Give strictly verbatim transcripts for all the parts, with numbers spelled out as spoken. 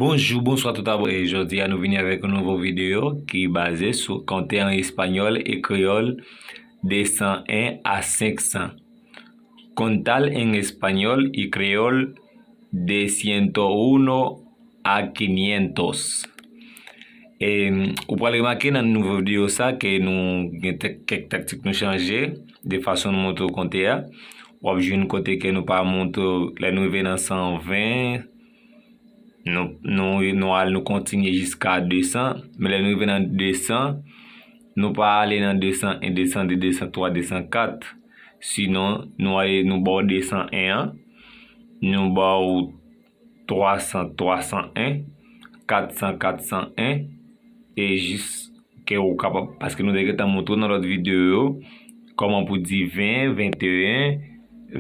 Bonjou, bonswa tout abòne. Jodi a nou vini avèk yon nouvo videyo ki baze sou konte an espanyòl e kreyòl de san en a senk san. Contar en español y creol de ciento uno a quinientos. E, ou pral remake nan nouvo videyo sa ke nou gen tek- kèk taktik nou chanje de fason nou montre w konte a. W ap jwenn kote ke nou pa montre w lè nou rive nan san ven, nou, nou, nou al, nou kontinye jiska de san, men lè nou rive nan de san, nou pa ale nan de san en, de san de, de san twa, de san kat. Sinon, nou ale, nou ba w de san en an, nou ba w twa san, twa san en, kat san, kat san en, e jis ke ou kapab, paske nou te gentan montre w nan lòt videyo yo, kòman pou di ven, venteyen,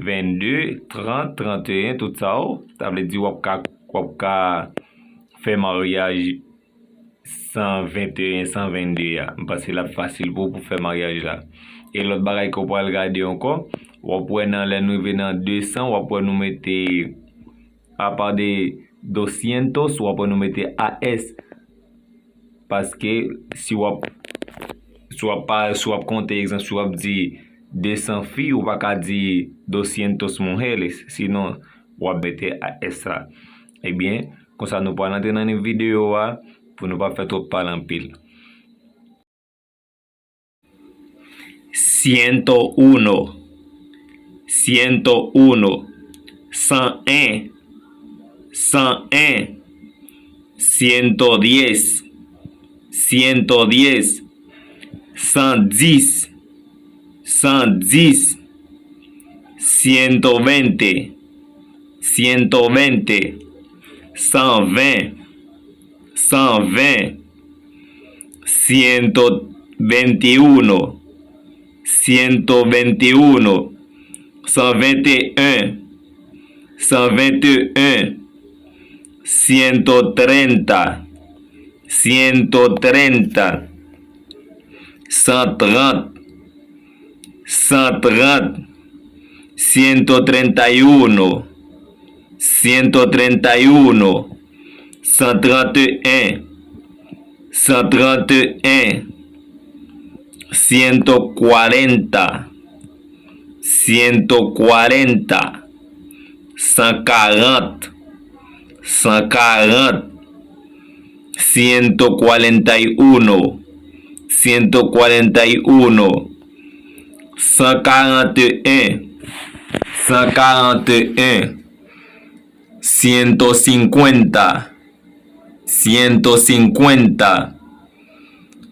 vennde, trant, tranteyen, tout sa yo. Sa vle di w ap ka, w ap ka fè maryaj san venteyen, san vennde a. M panse l ap fasil pou w pou fè maryaj la. E lòt bagay ke w pral gade ankò, w ap wè nan lè nou rive nan de san, w ap wè nou mete apa de dosyentos, w ap wè nou mete A S. Paske si w ap, si w ap pa, si w ap konte, egzanp, si w ap di de san fi, ou pa ka di dosyentos mujeres, sinon w ap mete A S la. Ebyen, konsa nou pral antre nan videyo a pou nou pa fè twòp pale anpil. Ciento uno, ciento uno, san en, san en, ciento diez, ciento diez, san dis, san dis, ciento veinte, ciento veinte, san ven, san ven, ciento veintiuno, ciento veintiuno, san venteyen, san venteyen, ciento treinta, ciento treinta, san trant, san trant, ciento treinta y uno, ciento treinta y uno, san tranteyen, san tranteyen, ciento cuarenta, ciento cuarenta, san karant, san karant, ciento cuarenta y uno, ciento cuarenta y uno, san karanteyen, san karanteyen, ciento cincuenta, ciento cincuenta,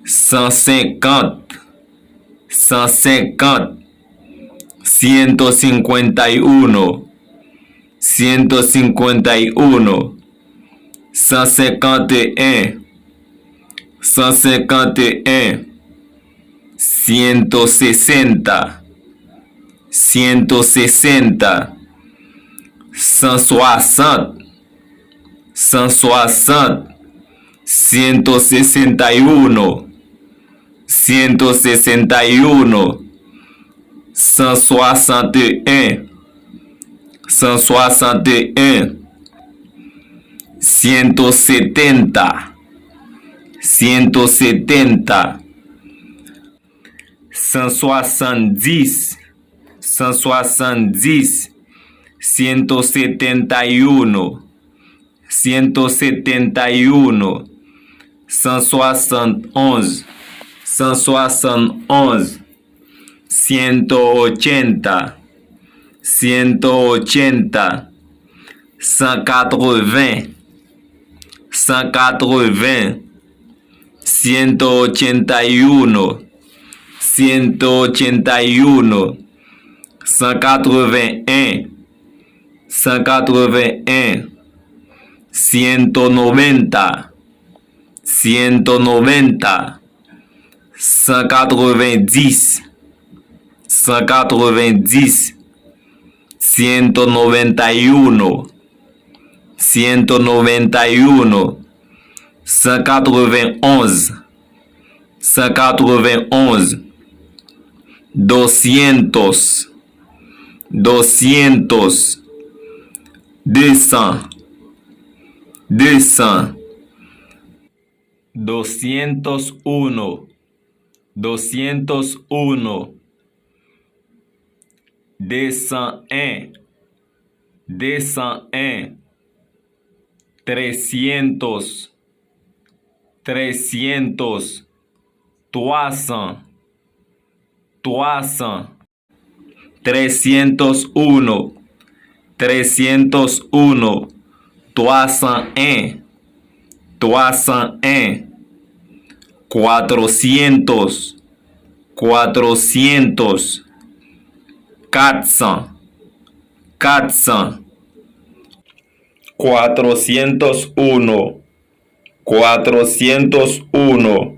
san senkant, san senkant, ciento cincuenta y uno, ciento cincuenta y uno, san senkanteyen, san senkanteyen, ciento sesenta, ciento sesenta, san swasant, san swasant, ciento sesenta y uno, ciento sesenta y uno, san swasanteyen, san swasanteyen, ciento setenta, ciento setenta, san swasanndis, san swasanndis, ciento setenta y uno, ciento setenta y uno, san swasantonz, san swasantonz, ciento ochenta, ciento ochenta, san katreven, san katreven, ciento ochenta y uno, ciento ochenta y uno, san katreven en, san katreven en, ciento noventa, ciento noventa, san katrevendis, san katrevendis, ciento noventa y uno, ciento noventa y uno, san katrevenonz, san katrevenonz, dosyentos, dosyentos, de san, Deux cents. Doscientos uno. Doscientos uno. Deux cent un. Deux cent un. Trescientos. Trescientos. Trois cents. Trois cents. Trescientos uno. Trescientos uno. Trois cent un. Trois cent un. Cuatrocientos. Cuatrocientos. Quatre cents. Quatre cents. Cuatrocientos uno. Cuatrocientos uno.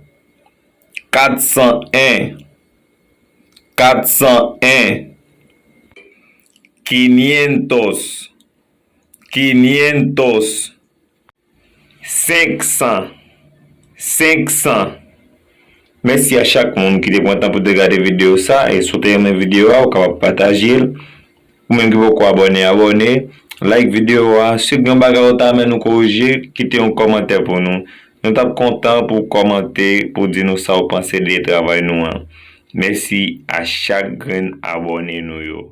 Quatre cent un. Quatre cent un. Quinientos. Quinientos. Cinq cents. Cinq cents. Mèsi a chak moun ki te pran tan pou te gade videyo sa, e si w te renmen videyo a, ou kapab pataje l. Ou menm ki poko abòne, abòne, like videyo a. Si gen yon bagay ou ta renmen nou korije, kite yon kòmantè pou nou. Nou t ap kontan pou w kòmante, pou w di nou sa w panse de travay nou an. Mèsi a chak grenn abòne nou yo.